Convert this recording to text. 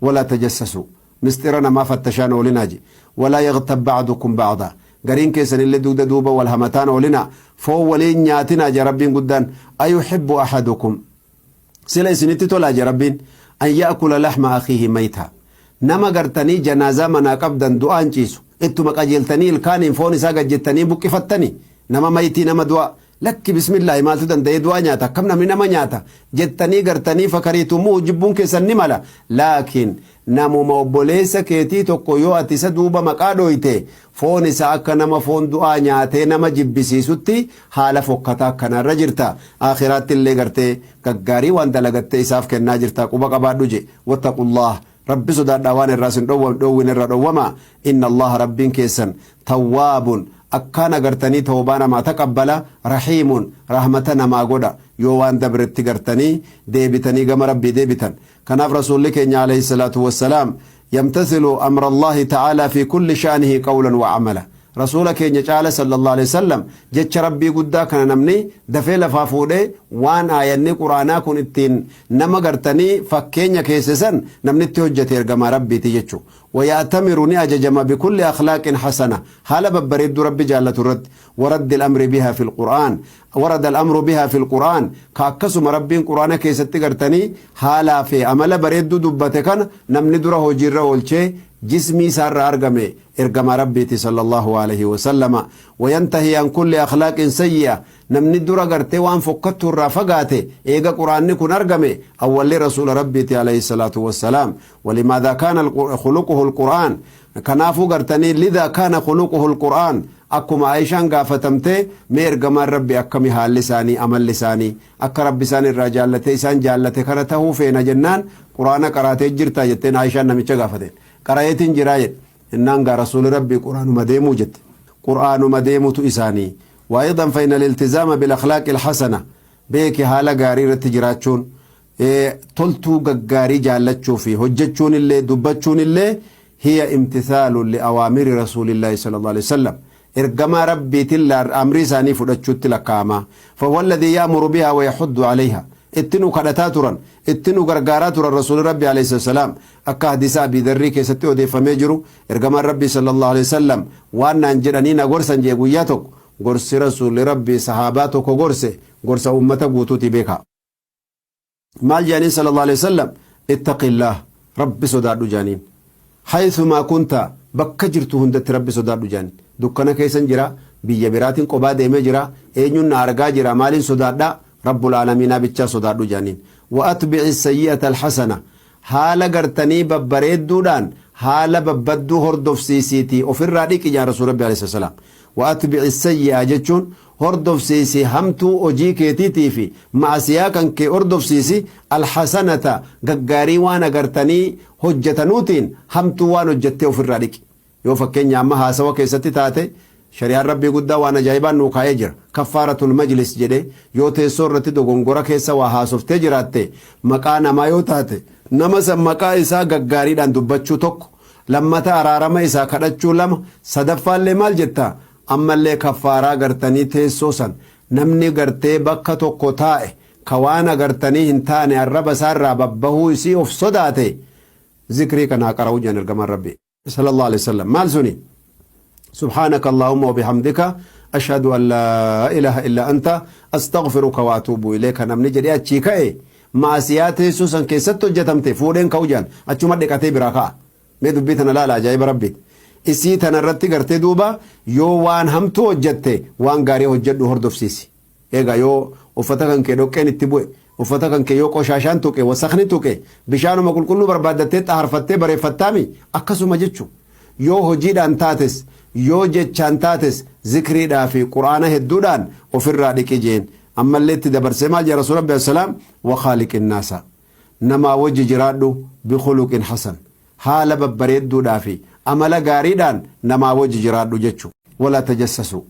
Walaa tajassasuu, misxira namaa fattashaan oolinaa je. Walaa yaghtab ba'dukum ba'daa, gariin keessanillee dugda duuba wal hamataan oolinaa, foon waliin nyaatinaa je Rabbiin guddaan. Ayuhibbu ahadukum, sila isinitti tolaa je Rabbiin, an ya'kula lahma akhiihi maytaa, nama gartanii janaazaa manaa qabdan du'aan ciisu ittuma qajeeltanii ilkaaniin foon isaa gad jettanii buqqifattani? Nama maytii, nama du'a, lakki bismillaahi, maaltu danda'ee du'aa nyaata, akkam namni nama nyaata jettanii gartanii fakariitumuu jibbuun keessan ni mala. Laakiin namuma obboleessa keetii tokko yoo ati isa duuba maqaa dhooyte, foon isaa akka nama foon du'aa nyaatee nama jibbisiisutti haala fokkataa akkanaarra jirta. Aakhiraatti illee gartee gaggaarii waan dalagattee isaaf kennaa jirta, quba qabaadhu je. Wattaqullaah, Rabbi sodaadhaa, waan irraa isin dhoowwin irraa dhowwama. Inna Allaha, Rabbiin keessan, tawwaabun, akkaan agartanii tawbaa namaa taqabbala, rahiimun, rahmata namaa godha yoo waan dabretti gartanii deebitanii gama Rabbii deebitan. Kanaaf Rasuulli keenya alayhi salaatu wassalaam yamtathilu amra Allaahi ta'aalaa fi kulli sha'nihi qawlan wa amala. Rasuula keenya caala sallallahu alaihi wasallam jecha Rabbii guddaa kana namni dafee lafaa fuudhee waan aayanni Quraanaa kun ittiin nama gartanii fakkeenya keesse san namni itti hojjete ergamaa Rabbiiti jechu. Waya'tamiru, ni ajajama, bikulli akhlaaqin hasana, haala babbareedduu Rabbi jaallatu irratti. Waraddi al-amri biha fil Qur'aan, warada al-amru biha fil Qur'aan, ka akkasuma Rabbiin Qur'aana keessatti gartanii haalaa fi amala bareedduu dubbate kana namni dura hojiirra oolchee jismii isaarraa argame ergamaa Rabbiiti sallallahu alaihi wasallama. Wayantahi an kulli akhlaaqin sayyi'a, namni dura gartee waan fokkattuu irraa fagaate eega Qur'aanni kun argame awwalli rasuula Rabbiiti alayhi salaatu wassalaam. Walimaadha kaana khuluquhu alqur'aan, kanaafuu gartanii lidha kaana khuluquhu alqur'aan, akkuma Aishaan gaafatamtee, mee ergamaan Rabbi akkami haalli isaanii, amalli isaanii, akka Rabbi isaan irraa jaallatee isaan jaallate kana tahuu feena jennaan, Qur'aana qaraatee jirtaa jetteen Aishaan namicha gaafateen. Qara'eetiin jiraa jedhe. Innaan gaa rasuuli Rabbii Qur'aanuma deemuu jette, Qur'aanuma deemutu isaanii. وأيضا فإن الالتزام بالأخلاق الحسنة, beeki, haala gaarii irratti jiraachuun, toltuu gaggaarii jaallachuu fi hojjechuun illee dubbachuun illee, هي امتثال لأوامر رسول الله صلى الله عليه وسلم, ergamaa Rabbiitiin amrii isaanii fudhachuutti lakkaa'ama. فهو الذي يأمر بها ويحض عليها, itti nu kadhataa turan, itti nu gargaaraa turan rasuuli Rabbi alayhi salaam. Akka hadiisa Abii Darrii keessatti odeeffamee jiru, ergamaan Rabbii sallallahu alayhi wasallam waan naan jedhanii na gorsan jee guyyaa tokko. Gorsi rasuulli Rabbii sahaabaa tokko gorse gorsa ummata guutuuti beeka. Maal jedhaniin sallallahu alayhi wasallam? اتق الله, Rabbi sodaadhu jedhaniin. حيثما كنت, bakka jirtu hundatti Rabbi sodaadhu jedhaniin. Dukkana keessan jira, biyya biraatiin qobaa deemee jira, eenyuun na argaa jira, maaliin sodaadha? Rabbul aalamiinaa bichaa sodaadhu jedhaniin. وأتبع السيئة الحسنة, haala gartanii babbareedduudhaan haala babbadduu hordofsiisiitii ofirraa dhiqi jaan rasuul Rabbi alayhi salaam. وأتبع السيئة jechuun hordofsiisi hamtuu hojii keetiitii fi ma'asiyaa kan kee hordofsiisi, الحسنة, gaggaarii waan agartanii hojjetanuutiin hamtuu waan hojjettee ofirraa dhiqi. Yoo fakkeenya amma haasawa keessatti taate, shari'aan Rabbii guddaa waan ajaa'ibaan nuu kaa'ee jira, كفارة المجلس jedhe. Yoo teessoo irratti dogongora keessa waa haasoftee jiraatte, maqaa namaa yoo taate, nama san maqaa isaa gaggaariidhaan dubbachuu tokko, lammata araarama isaa kadhachuu lama, sadaffaallee maal jetta, ammallee kaffaaraa gartanii teessoo san namni gartee bakka tokko taa'e ka waan agartanii hin taane arraba isaarraa babbahuu isii of sodaate, zikrii kanaa qara'uu jedhan ergamaan Rabbi sallallahu alaihi wasallam. Maal suni? سبحانك اللهم وبحمدك أشهد أن لا إله إلا أنت أستغفرك وأتوب إليك. Namni jedhee achii ka'e maasiyaa teessoo san keessatti hojjetamte fuudheen ka'u jedhan, achuma dhiqatee biraa ka'a. Mee dubbii tana laala, ajaa'iba Rabbiiti. Isii tana irratti gartee duuba yoo waan hamtuu hojjette waan gaarii hojjedhu hordofsiisi. Egaa yoo uffata kan kee dhoqqeen itti bu'e, uffata kan kee yoo qoshaashaan tuqe, wasakni tuqe, bishaanuma qulqulluu barbaaddattee xaharfattee bareeffattaami? Akkasuma jechu, yoo hojiidhaan taates, yoo jechaan taates, zikriidhaa fi Quraana hedduudhaan ofirraa dhiqi jeen. Ammallee itti dabarsee maal jedha rasuul Rabbi salaam? وخالق الناس, namaa wajji jiraadhu, بخلق حسن, haala babbareedduudhaa fi amala gaariidhaan namaa wajji jiraadhu jechu. ولا تجسسوا.